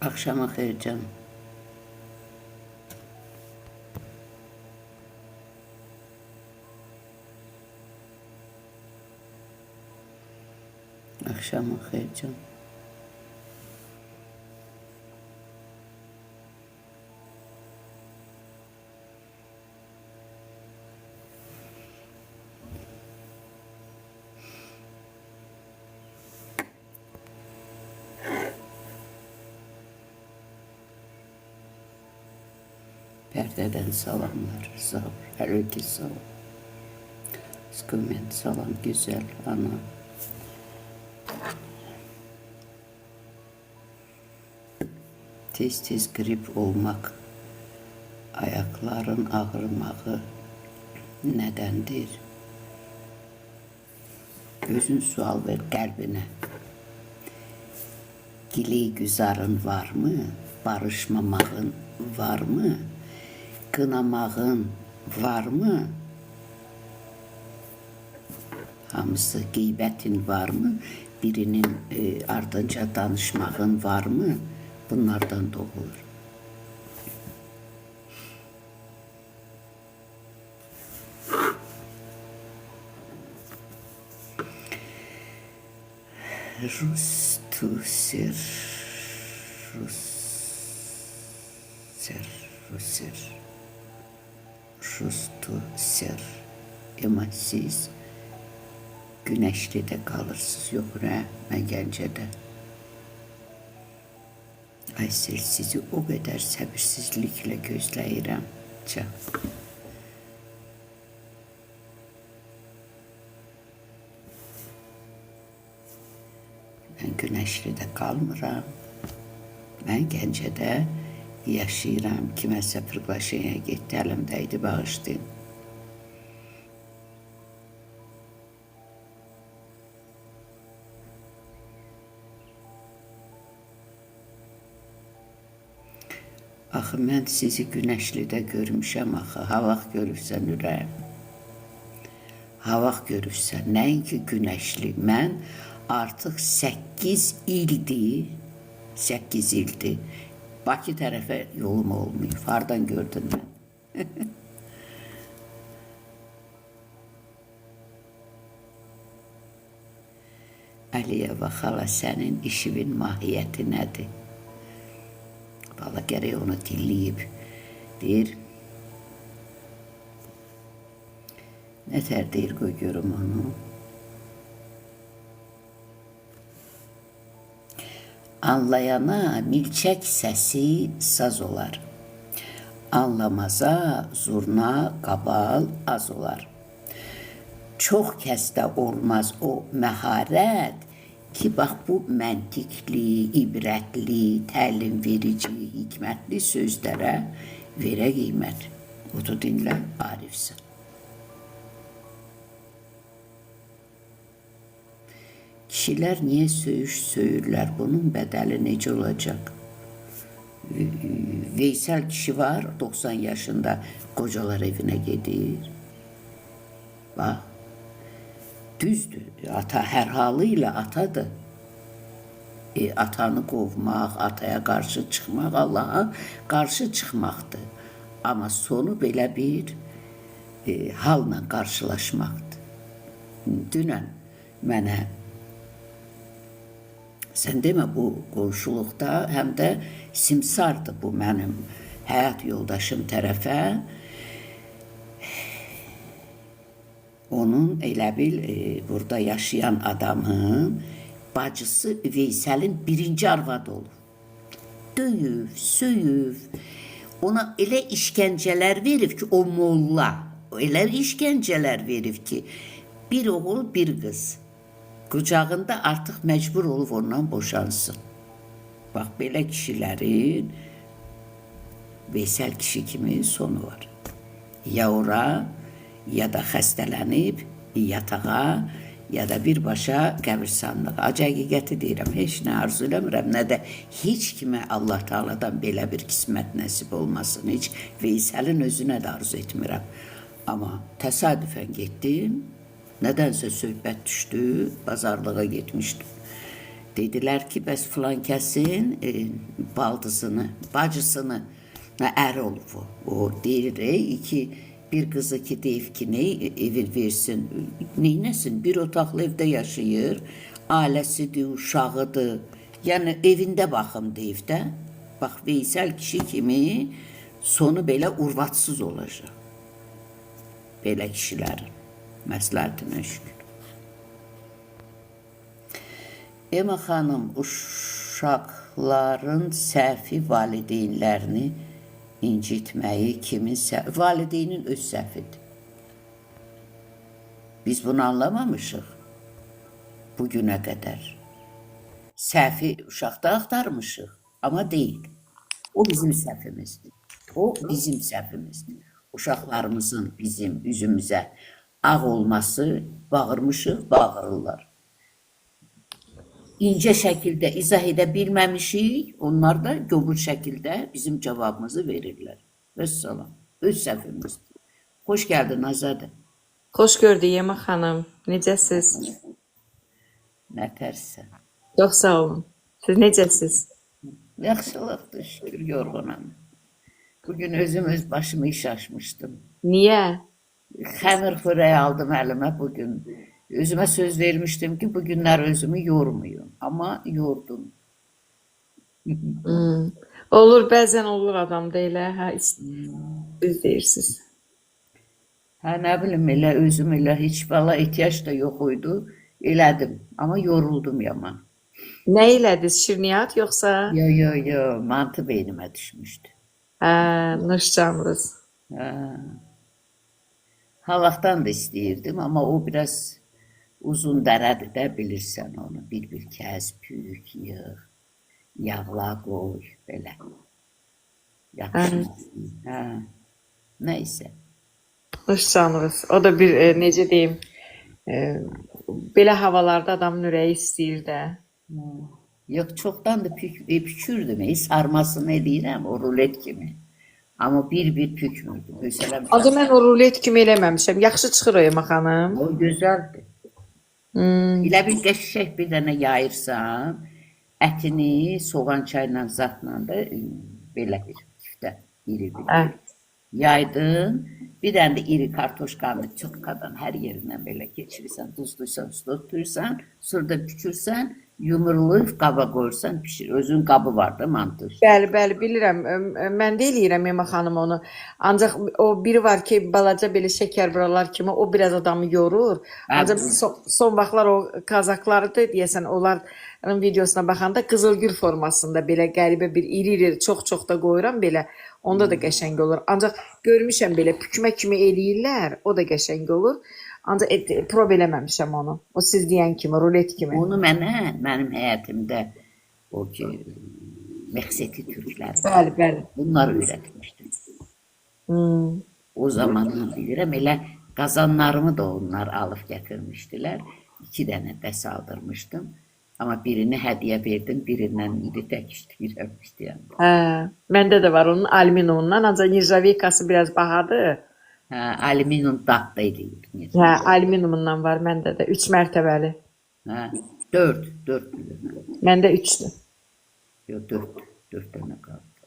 Axşamın xeyir canım. Axşamın xeyir canım. Pərdədən salamlar. Sağ ol. Əleykum salam. Skument salam güzel ana. Tez-tez qrip olmaq, ayaqların ağrımağı nədəndir? Özün sual ver qəlbinə. Giley güzarın varmı? Barışmamağın varmı? Qınamağın varmı? Hamısı qeybətin varmı? Birinin ardınca danışmağın varmı? Bunlardan doğulur. Rustusir, Russer, Russer, Rustusir. Amma siz Günəşlidə qalırsınız. Yox, nə? Mən Gəncədə. Aysel, sizi o qədər səbirsizliklə gözləyirəm. Can. Mən Günəşlidə qalmıram. Mən Gəncədə yaşayıram. Kiməsə priqlaşeniya getdi, əlimdə idi, bağışlayın. Axı mən sizi Günəşlidə görmüşəm axı. Ha vaxt görübsən ürəyim. Ha vaxt görübsən. Nəinki Günəşli. Mən artıq 8 ildir, 8 ildir. Bakı tərəfə yolum olmayıb. Hardan gördün mən? Əliyeva xala, sənin işinin mahiyyəti nədir? Valla gərək onu dinləyib. Deyir. Nətər deyir, qoy görüm onu. Anlayana milçək səsi saz olar. Anlamaza zurna, qabal az olar. Çox kəsdə olmaz o məharət ki, bax bu məntiqli, ibrətli, təlim verici, hikmətli sözlərə verə qiymət. Otur dinlə, arifsən. Kişilər niyə söyüş söyürlər? Bunun bədəli necə olacaq? Veysel kişi var, 90 yaşında qocalar evinə gedir. Bax, düzdür, ata hər halı ilə atadır. Atanı qovmaq, ataya qarşı çıxmaq Allaha qarşı çıxmaqdır. Amma sonu belə bir halla qarşılaşmaqdır. Dünən mənə sən demə bu qonşuluqda həm də simsardır bu mənim həyat yoldaşım tərəfə. Onun elə bil burada yaşayan adamın bacısı Veysəlin birinci arvadı olub. Döyüb, söyüb, ona elə işgəncələr verib ki, o molla elə işgəncələr verib ki, bir oğul, bir qız qucağında artıq məcbur olub ondan boşansın. Bax, belə kişilərin Veysel kişi kimi sonu var. Ya ora, ya da xəstələnib yatağa, ya da birbaşa qəbirstanlığa. Acı həqiqəti deyirəm, heç nə arzu eləmirəm, nə də heç kimə Allah Taala'dan belə bir qismət nəsib olmasın. Heç Veysəlin özünə də arzu etmirəm. Amma təsadüfən getdim, nədənsə söhbət düşdü, bazarlığa getmişdim. Dedilər ki, bəs filan kəsin baldızını, bacısını əri olub o. O deyir, iki bir qızı ki deyib ki, nə evi versin, neynəsin? Bir otaqlı evdə yaşayır, ailəsidir, uşağıdır. Yəni evində baxım deyib də. Bax Veysel kişi kimi sonu belə urvatsız olacaq. Belə kişilərin məsləhətinə şükür. Emma xanım, uşaqların səhvi valideynlərini incitməyi kimin səhvi? Valideynin öz səhvidir. Biz bunu anlamamışıq bu günə qədər. Səhvi uşaqda axtarmışıq, amma deyil. O bizim səhvimizdir. O bizim səhvimizdir. Uşaqlarımızın bizim üzümüzə ağ olması bağırmışıq, bağırırlar. İncə şəkildə izah edə bilməmişik, onlar da göbür şəkildə bizim cavabımızı verirlər. Vəssalam. Öz səhvimizdir. Xoş gəldin Azadə. Xoş gördük Yema xanım. Necəsiz? Nətərsən? Çox sağ olun. Siz necəsiz? Yaxşılıqdır, şükür, yorğunam. Bugün özüm öz başıma iş açmışdım. Niyə? Xəmir xörəyi aldım əlimə bugün. Özümə söz vermişdim ki, bu günlər özümü yormayım. Amma yordum. Hmm. Olur, bəzən olur adam da elə. Hə, düz deyirsiz. Hə, nə bilim, elə özüm elə heç valla ehtiyac da yox idi. Elədim, amma yoruldum yaman. Nə elədiniz? Şirniyyat yoxsa? Yo, yo, yo, mantı beynimə düşmüşdü. Hə, nuş canlız. Hə. Ha vaxtdan da istəyirdim, amma o biraz uzun dərədir də, bilirsən onu. Bir-bir kəs, pük, yığ, yağla qoy, belə. Yaxşı. Hə. Nəysə. Nuş canlız. O da bir, necə deyim, belə havalarda adamın ürəyi istəyir də. Yox, çoxdan da pükürdüm. Sarmasını eləyirəm, o rulet kimi. Amma bir-bir pükmürdüm. Hövsələm Ancaq mən o rulet kimi eləməmişəm. Yaxşı çıxır o Yema xanım. O gözəldir. Hmm. Elə bir qəşəng bir dənə yayırsan, ətini soğan çayla zatla da belə bir küftə iri bir. Hə. Yaydın, bir dənə də iri kartoşkanı çuxkadan hər yerindən belə keçirirsən, duzluysan, tutursan, sonra da bükürsən, yumurlayıb qaba qoyursan, pişir. Özünün qabı var da mantı. Bəli, bəli, bilirəm. Mən də eləyirəm Yema xanım onu. Ancaq o biri var ki, balaca belə şəkər vuralar kimi, o biraz adamı yorur. Ancaq son vaxtlar o kazakları da deyəsən, onların videosuna baxanda qızılgül formasında belə qəribə bir iri-iri çox-çox da qoyuram belə. Onda da qəşəng olur. Ancaq görmüşəm belə pükmə kimi eləyirlər, o da qəşəng olur. Ancaq prob eləməmişəm onu. O siz deyən kimi, rulet kimi. Onu mənə, mənim həyətimdə o ki, Məhsəti türklər var. Bəli, bəli. Bunlar öyrətmişdi. Hmm. O zamandan bilirəm, elə qazanlarımı da onlar alıb gətirmişdilər. 2 dənə dəs aldırmışdım. Amma birini hədiyyə verdim, birindən indi tək işləyirəm istəyəm. Hə, məndə də var onun alüminyumdan, ancaq nirjaveykası biraz bahadır. Hə, alüminyum dadda eləyib. Hə, alüminyumundan var məndə də 3 mərtəbəli. Hə, 4, 4 bilirəm. Məndə 3-dür. Yox, 4, 4 dənə qaldı.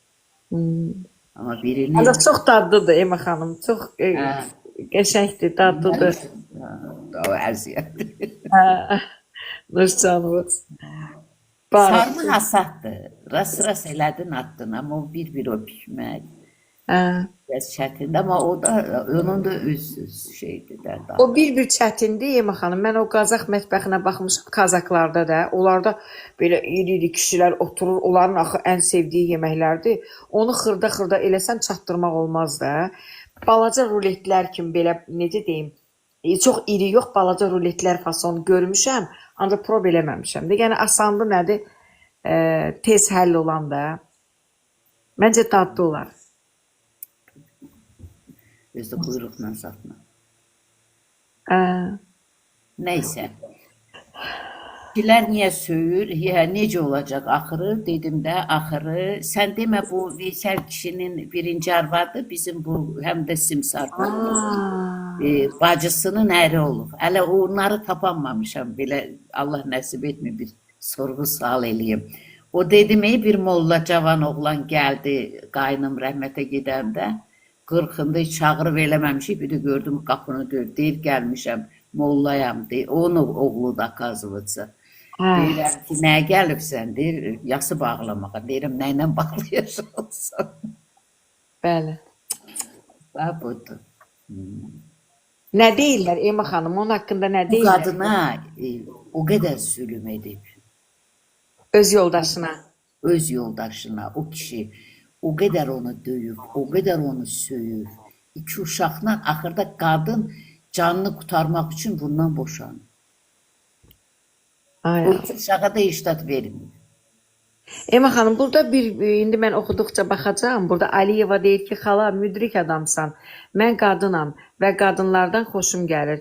Hmm. Amma birini... Ancaq çox dadlıdır Emma xanım, çox qəşəngdir, dadlıdır. Hə, o əziyyətdir. Hə, Nur canımız. Sarma hasatdır. Ras-ras elədin, atdın, amma o bir-bir o pişmək Hə. biraz çətindir, amma o da onun da öz şeydir də. O bir-bir çətindir Yema xanım. Mən o Qazax mətbəxinə baxmışam, Kazaklarda da. Onlarda belə iri-iri kişilər oturur. Onların axı ən sevdiyi yeməklərdir. Onu xırda-xırda eləsən çatdırmaq olmaz da. Balaca ruletlər kimi belə necə deyim, çox iri yox, balaca ruletlər fason görmüşəm, ancaq prob eləməmişəm də. Yəni asanlı nədir? Tez həll olan da. Məncə dadlı olar. Özü də quyruqla satma. Hə. Nəysə. Kişilər niyə söyür? Ya, necə olacaq axırı? Dedim də axırı. Sən demə bu Veysel kişinin birinci arvadı bizim bu həm də simsar. Bacısının əri olub. Hələ onları tapanmamışam belə Allah nəsib etmir bir Sorğu sual eləyim. O dedim, ey bir molla cavan oğlan gəldi, qaynım rəhmətə gedəndə, 40-ında heç çağırıb eləməmişik, bir də gördüm qapını döyür, deyir gəlmişəm, mollayam, deyir, onun oğlu da akazıvıcı. Hə. Deyirəm ki, nəyə gəlibsən, deyir, yası bağlamağa, deyirəm, nə ilə bağlayacaqsan? Bəli. Bax budur. Nə deyirlər Ema xanım? Onun haqqında nə Bu deyirlər? qadına o qədər zülm edib. Öz yoldaşına. Öz yoldaşına, o kişi o qədər onu döyüb, o qədər onu söyüb. İki uşaqla axırda qadın canını qurtarmaq üçün bundan boşanır. Ay. O iki uşağa da heç dad vermir. Ema xanım, burada bir indi mən oxuduqca baxacağam. Burada Aliyeva deyir ki, xala müdrik adamsan. Mən qadınam və qadınlardan xoşum gəlir.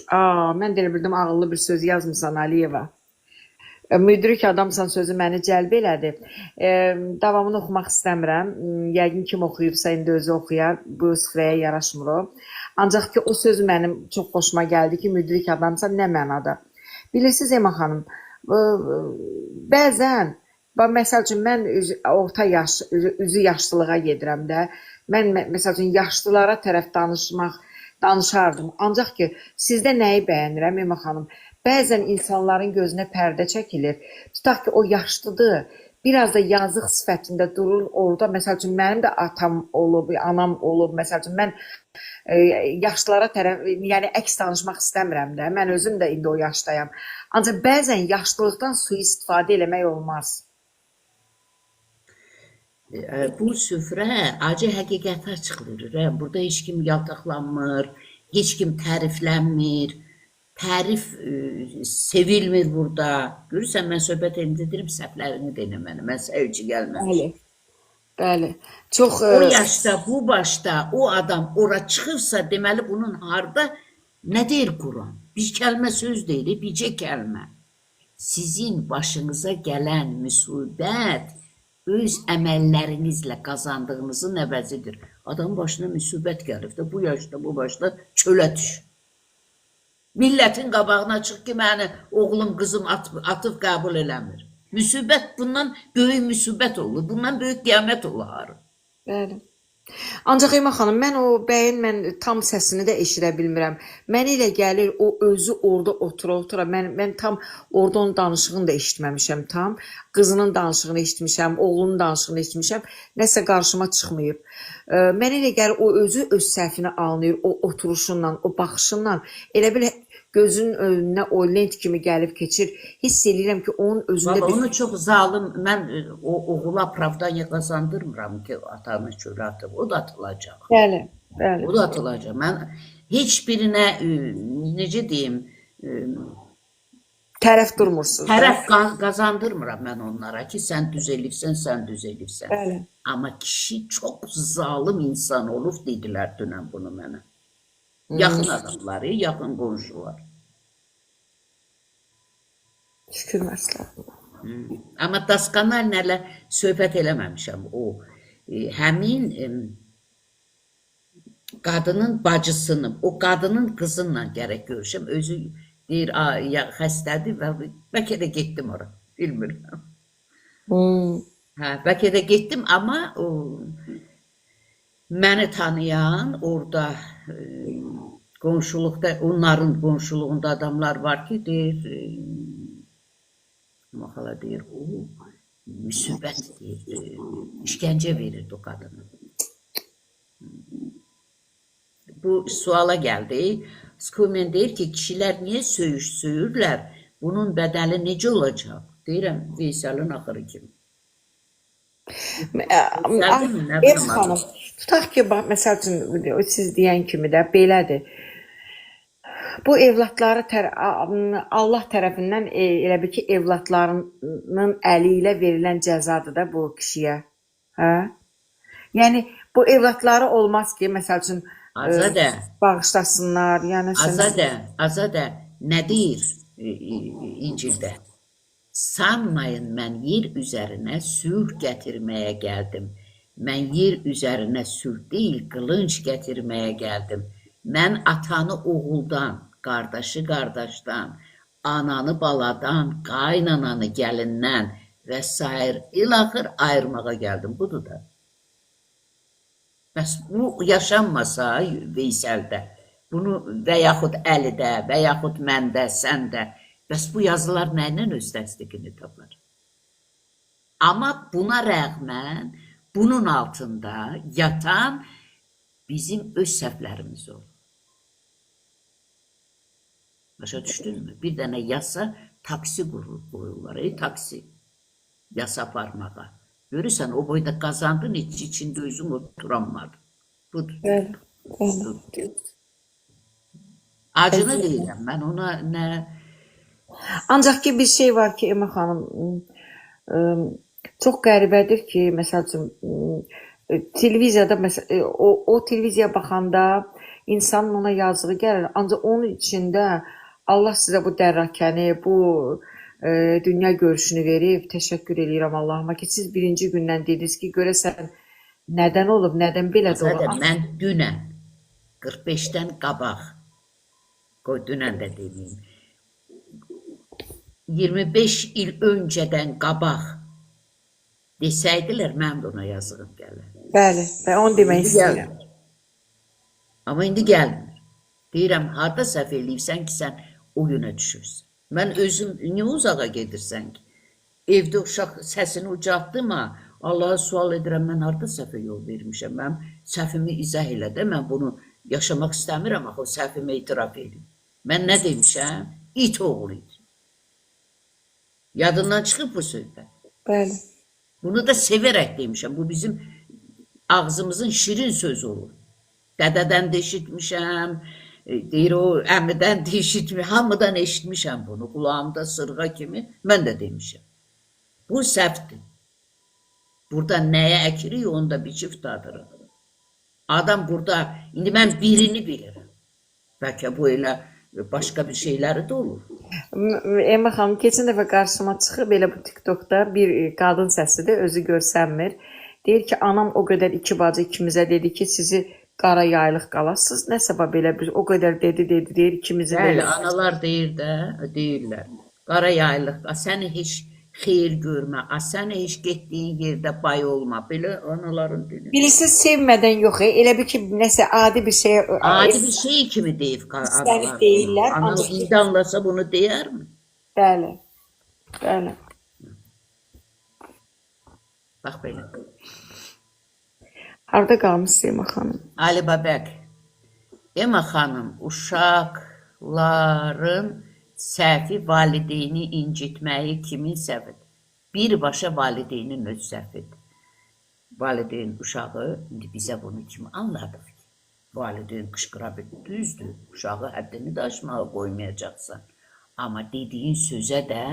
Aa, mən də elə bildim ağıllı bir söz yazmısan Aliyeva. Müdrik adamsan sözü məni cəlb elədi. Davamını oxumaq istəmirəm. Yəqin kim oxuyubsa indi özü oxuyar. Bu süfrəyə yaraşmır o. Ancaq ki, o söz mənim çox xoşuma gəldi ki, müdrik adamsan nə mənada? Bilirsiniz Ema xanım, bəzən bax məsəl üçün mən orta yaş, üzü yaşlılığa gedirəm də. Mən məsəl üçün yaşlılara tərəf danışardım. Ancaq ki, sizdə nəyi bəyənirəm Ema xanım? Bəzən insanların gözünə pərdə çəkilir. Tutaq ki, o yaşlıdır. Biraz da yazıq sifətində durur orada. Məsəl üçün mənim də atam olub, anam olub. Məsəl üçün mən yaşlılara tərəf, yəni əks danışmaq istəmirəm də. Mən özüm də indi o yaşdayam. Ancaq bəzən yaşlılıqdan sui-istifadə eləmək olmaz. Bu süfrə acı həqiqəti açıqlayır. Burada heç kim yaltaqlanmır, heç kim təriflənmir, tərif sevilmir burada. Görürsən, mən söhbət edəndə deyirəm, səhvlərini denə mənə, mən səhvçi gəlməmişəm. Bəli. Bəli. Çox O yaşda, bu başda o adam ora çıxıbsa, deməli bunun harda nə deyir Quran? Bir kəlmə söz deyil, bircə kəlmə. Sizin başınıza gələn müsibət öz əməllərinizlə qazandığınızın əvəzidir. Adamın başına müsibət gəlib də bu yaşda, bu başda çölə düş. Millətin qabağına çıx ki, məni oğlum, qızım atıb qəbul eləmir. Müsibət bundan böyük müsibət olur, bundan böyük qiyamət olar. Bəli. Ancaq Ema xanım, mən o bəyin mən tam səsini də eşidə bilmirəm. Mənə elə gəlir o özü orada otura-otura mən tam orada onun danışığını da eşitməmişəm tam. Qızının danışığını eşitmişəm, oğlunun danışığını eşitmişəm. Nəsə qarşıma çıxmayıb. Mənə elə gəlir o özü öz səhvini anlayır, o oturuşundan, o baxışından. Elə bil gözünün önünə o lent kimi gəlib keçir. Hiss eləyirəm ki, onun özündə Valla bir onu çox zalım, mən o oğula pravdanya qazandırmıram ki, atanı çölə atıb. O da atılacaq. Bəli, bəli. O da atılacaq. Mən heç birinə, necə deyim, Tərəf durmursunuz da. tərəf qazandırmıram mən onlara ki, sən düz eləyibsən, sən düz eləyibsən. Bəli. Amma kişi çox zalım insan olub dedilər dünən bunu mənə. Yaxın adamları, yaxın qonşular. Şükür məsələ. Amma Daskanallə hələ söhbət eləməmişəm. O həmin qadının bacısını, o qadının qızınla gərək görüşəm. Özü deyir, ya, xəstədir və bəlkə də getdim ora. Bilmirəm. Hə, bəlkə də getdim, amma o məni tanıyan orada qonşuluqda, onların qonşuluğunda adamlar var ki, deyir, amma xala deyir, o müsibət deyir, işgəncə verirdi o qadına. Bu suala gəldi. Skumen deyir ki, kişilər niyə söyüş söyürlər? Bunun bədəli necə olacaq? Deyirəm, Veysəlin axırı kimi. Ev xanım, tutaq ki, bax, məsəl üçün, siz deyən kimi də belədir. Bu evlatları Allah tərəfindən elə bil ki, evlatlarının əli ilə verilən cəzadır da bu kişiyə. Hə? Yəni, bu evlatları olmaz ki, məsəl üçün, Azadə, bağışlasınlar. Yəni, Azadə, Azadə, nə deyir İncildə? Sanmayın, mən yer üzərinə sülh gətirməyə gəldim. Mən yer üzərinə sülh deyil, qılınc gətirməyə gəldim. Mən atanı oğuldan, qardaşı qardaşdan, Ananı baladan, qaynananı gəlindən və sair ilaxır ayırmağa gəldim. Budur da. Bəs bu yaşanmasa Veysəldə, bunu və yaxud Əlidə, və yaxud məndə, səndə, bəs bu yazılar nə ilə öz təsdiqini tapar? Amma buna rəğmən bunun altında yatan bizim öz səhvlərimiz olur. Başa düşdünmü? Bir dənə yasa taksi qoyurlar, taksi yasa aparmağa. Görürsən, o boyda qazandın, heç içində özün oturanmadın. Budur. Bəli, bəli. Acını deyirəm, mən ona nə... Ancaq ki, bir şey var ki, Emma xanım, çox qəribədir ki, məsəl üçün, televiziyada, o televiziyaya baxanda insanın ona yazığı gəlir, ancaq onun içində Allah sizə bu dərrakəni, bu dünya görüşünü verib, təşəkkür eləyirəm Allahıma ki, siz birinci gündən dediniz ki, görəsən nədən olub, nədən belə də olub? Zaten mən dünən, 45-dən qabaq, qoy dünən də deməyim, 25 il öncədən qabaq desəydilər, mənim də ona yazığım gəlir. Bəli, və onu demək İndi istəyirəm. gəlmir. Amma indi gəlmir. Deyirəm, harda səhv eləyirsən ki, sən o günə düşürsən. Mən özüm, niyə uzağa gedirsən ki? Evdə uşaq səsini ucaltdım ha, Allaha sual edirəm, mən harda səhvə yol vermişəm? Mənim səhvimi izah elə də, mən bunu yaşamaq istəmirəm, axı o səhvimi etiraf edeyim. Mən nə demişəm? İt oğlu it. Yadından çıxıb bu söhbət. Bəli. Bunu da sevərək demişəm. Bu bizim ağzımızın şirin sözü olur. Dədədən də eşitmişəm, deyir o əmidən də eşitmişəm, hamıdan eşitmişəm bunu. Qulağımda sırğa kimi mən də demişəm. Bu səhvdir. Burada nəyə əkirik, onu da biçib dadırıq. Adam burada, indi mən birini bilirəm. Bəlkə bu elə başqa bir şeyləri də olur. Emma xanım, keçən dəfə qarşıma çıxıb elə bu TikTokda bir qadın səsidir, özü görsənmir. Deyir ki, anam o qədər iki bacı ikimizə dedi ki, sizi qara yaylıq qalasınız. Nə səbəb belə bir, o qədər dedi, dedi, deyir ikimizi Bəli, belə. analar deyir də, deyirlər. Qara yaylıq, səni heç xeyir görmə, səni heç getdiyin yerdə bay olma. Belə anaların dili. Bilirsiniz, sevmədən yox, elə bir ki, nəsə adi bir şey. Adi bir şey kimi deyib İstənik analar. deyirlər, Ana ancaq ki- indi anlasa bunu deyərmi? Bəli, bəli. Bax belə. Harada qalmışsınız Emma xanım? Ali Babək, Emma xanım, uşaqların səhvi valideyni incitməyi kimin səhvidir? Birbaşa valideynin öz səhvidir. Valideyn uşağı, indi bizə bunu kim anladıq ki? Valideyn qışqıra bilir, düzdür, uşağı həddini də aşmağa qoymayacaqsan. Amma dediyin sözə də,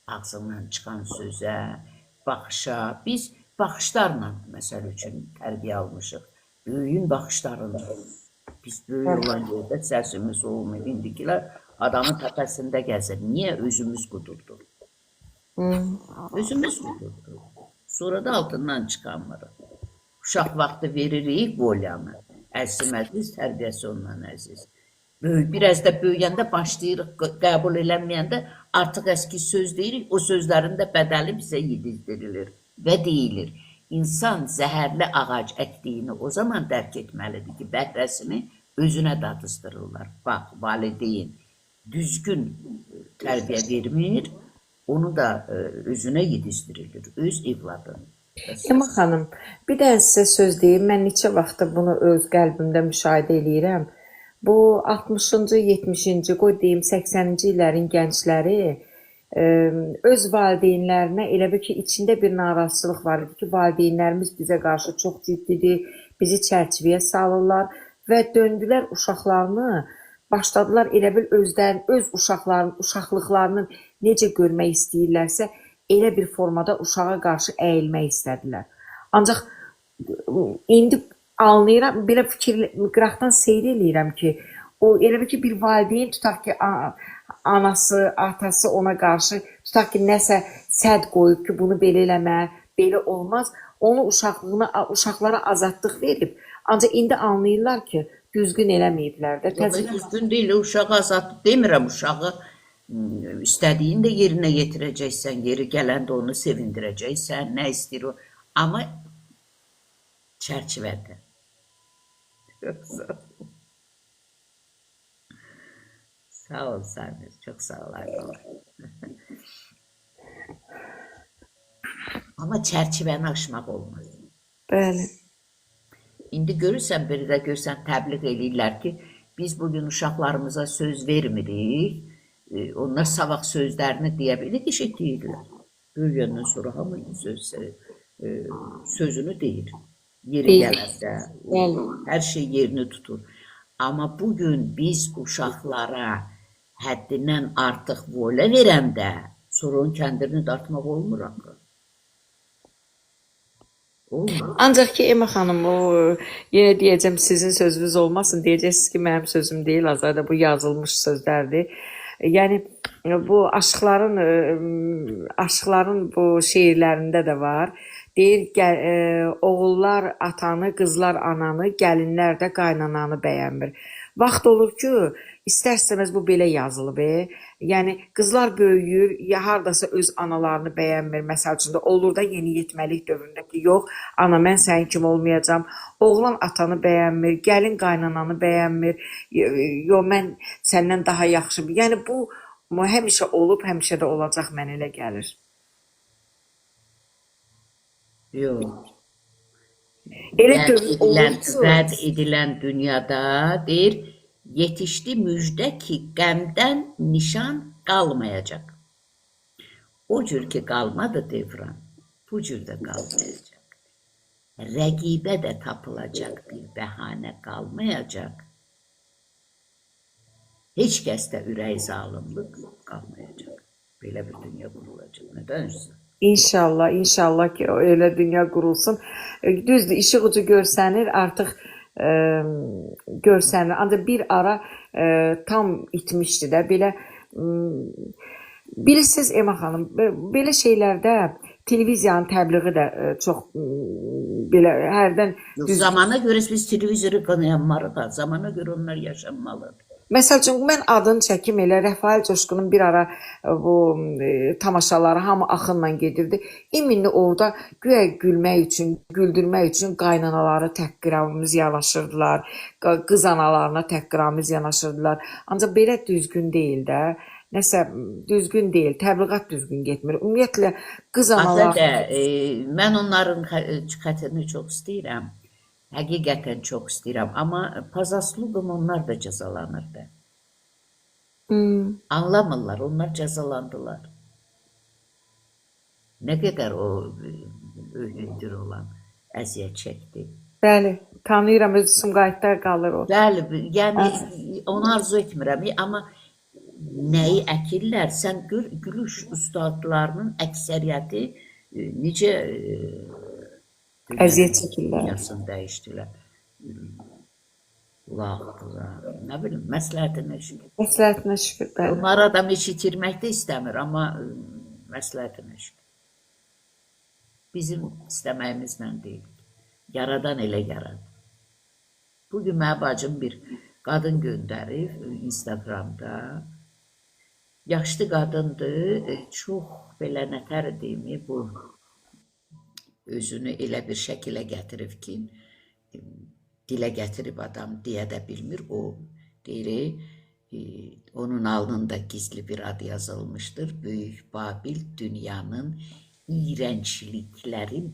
ağzından çıxan sözə, baxışa, biz baxışlarla, məsəl üçün, tərbiyə almışıq. Böyüyün baxışlarında. Biz böyük olan yerdə səsimiz olmuyor. İndikilər adamın təpəsində gəzir. Niyə? Özümüz qudurduq. Özümüz qudurduq. Sonra da altından çıxanmırıq. Uşaq vaxtı veririk volyanı. Əzizim əziz, tərbiyəsi ondan əziz. Biraz da böyüyəndə başlayırıq, qəbul eləməyəndə artıq əski söz deyirik, o sözlərin də bədəli bizə yedizdirilir və deyilir. İnsan zəhərli ağac əkdiyini o zaman dərk etməlidir ki, bəhrəsini özünə dadızdırırlar. Bax, valideyn düzgün tərbiyə vermir, onu da özünə yedizdirilir, öz evladını. Emma xanım, bir də sizə söz deyim, mən neçə vaxtdır bunu öz qəlbimdə müşahidə eləyirəm. Bu 60-cı, 70-ci, qoy deyim 80-ci illərin gəncləri öz valideynlərinə elə bil ki, içində bir narazılıq var idi ki, valideynlərimiz bizə qarşı çox ciddidir, bizi çərçivəyə salırlar və döndülər uşaqlarını, başladılar elə bil özlərin, öz uşaqlarının, uşaqlıqlarının necə görmək istəyirlərsə, elə bir formada uşağa qarşı əyilmək istədilər. Ancaq indi anlayıram, belə fikir, qıraqdan seyr eləyirəm ki, o elə bil ki, bir valideyn tutaq ki, anası, atası ona qarşı tutaq ki, nəsə sədd qoyub ki, bunu belə eləmə, belə olmaz. Onu uşaqlığına, uşaqlara azadlıq verib. Ancaq indi anlayırlar ki, düzgün eləməyiblər də. Yox, düzgün deyil, uşağı azad demirəm, uşağı İstədiyini də yerinə yetirəcəksən, yeri gələndə onu sevindirəcəksən, nə istəyir o. Amma çərçivədə. Çox sağ ol. Sağ ol Samir, çox sağ ol ay. Amma çərçivəni aşmaq olmaz. Bəli. İndi görürsən, bir də görürsən təbliğ eləyirlər ki, biz bugün uşaqlarımıza söz vermirik. Onlar sabah sözlərini deyə bilir ki, şey deyirlər. Böyüyəndən sonra hamı söz, sözünü deyir. Yeri Deyir. gələndə Bəli. hər şey yerini tutur. Amma bugün biz uşaqlara həddindən artıq volə verəndə sonra onun kəndirini dartmaq olmur axı. Olmur. Ancaq ki, Emma xanım, o yenə deyəcəm sizin sözünüz olmasın, deyəcəksiniz ki, mənim sözüm deyil, Azadə, bu yazılmış sözlərdir. Yəni bu aşıqların aşıqların bu şeirlərində də var. Deyir, oğullar atanı, qızlar ananı, gəlinlər də qaynananı bəyənmir. Vaxt olur ki, istər-istəməz bu belə yazılıb. Yəni qızlar böyüyür, ya hardasa öz analarını bəyənmir. Məsəl üçün də olur da yeniyetməlik dövründə ki, yox, ana mən sənin kimi olmayacağam. Oğlan atanı bəyənmir, gəlin qaynananı bəyənmir. Yox, mən səndən daha yaxşı. Yəni bu həmişə olub, həmişə də olacaq, mənə elə gəlir. Yox. Elə Vəd dövr olur edilən, ki, vəd edilən dünyada deyir, yetişdi müjdə ki, qəmdən nişan qalmayacaq. O cür ki qalmadı devran, bu cür də qalmayacaq. Rəqibə də tapılacaq bir bəhanə qalmayacaq. Heç kəsdə ürək zalimlik qalmayacaq. Belə bir dünya qurulacaq. Nə danışırsan? İnşallah, inşallah ki, o elə dünya qurulsun. Düzdür, işıq ucu görsənir, artıq görsənir. Ancaq bir ara tam itmişdi də. Belə bilirsiniz Emma xanım, belə şeylərdə televiziyanın təbliği də çox belə hərdən Yox, düz. zamana görə biz televizoru qınayanmarıq da, zamana görə onlar yaşanmalıdır. Məsəl üçün mən adını çəkim elə Rəfael Coşqunun bir ara bu tamaşaları hamı axınla gedirdi. İminli orada güya gülmək üçün, güldürmək üçün qaynanaları təhqiramiz yanaşırdılar, qız analarına təhqiramiz yanaşırdılar. Ancaq belə düzgün deyil də. Nəsə düzgün deyil, təbliğat düzgün getmir. Ümumiyyətlə qız analar Azadə, mən onların xətrini çox istəyirəm. Həqiqətən çox istəyirəm. Amma по заслугам onlar da cəzalanırdı. Anlamırlar, onlar cəzalandılar. Nə qədər o öhdür olan əziyyət çəkdi. Bəli, tanıyıram, özü Sumqayıtda qalır o. Bəli, yəni onu arzu etmirəm, amma nəyi əkirlər? Sən gör, gülüş ustadlarının əksəriyyəti necə Əziyyət çəkirlər. Dünyasını dəyişdilər. Lağdılar. Nə bilim, məsləhətinə şükür. Məsləhətinə şükür, bəli. Onları adam heç itirmək də istəmir, amma məsləhətinə şükür. Bizim istəməyimizlə deyil. Yaradan elə yaradır. Bugün mənə bacım bir qadın göndərib Instagramda. Yaşlı qadındır, çox belə nətər deyim, bu özünü elə bir şəkilə gətirib ki, dilə gətirib adam deyə də bilmir. O deyir, onun alnında gizli bir ad yazılmışdır. Böyük Babil dünyanın iyrənçliklərin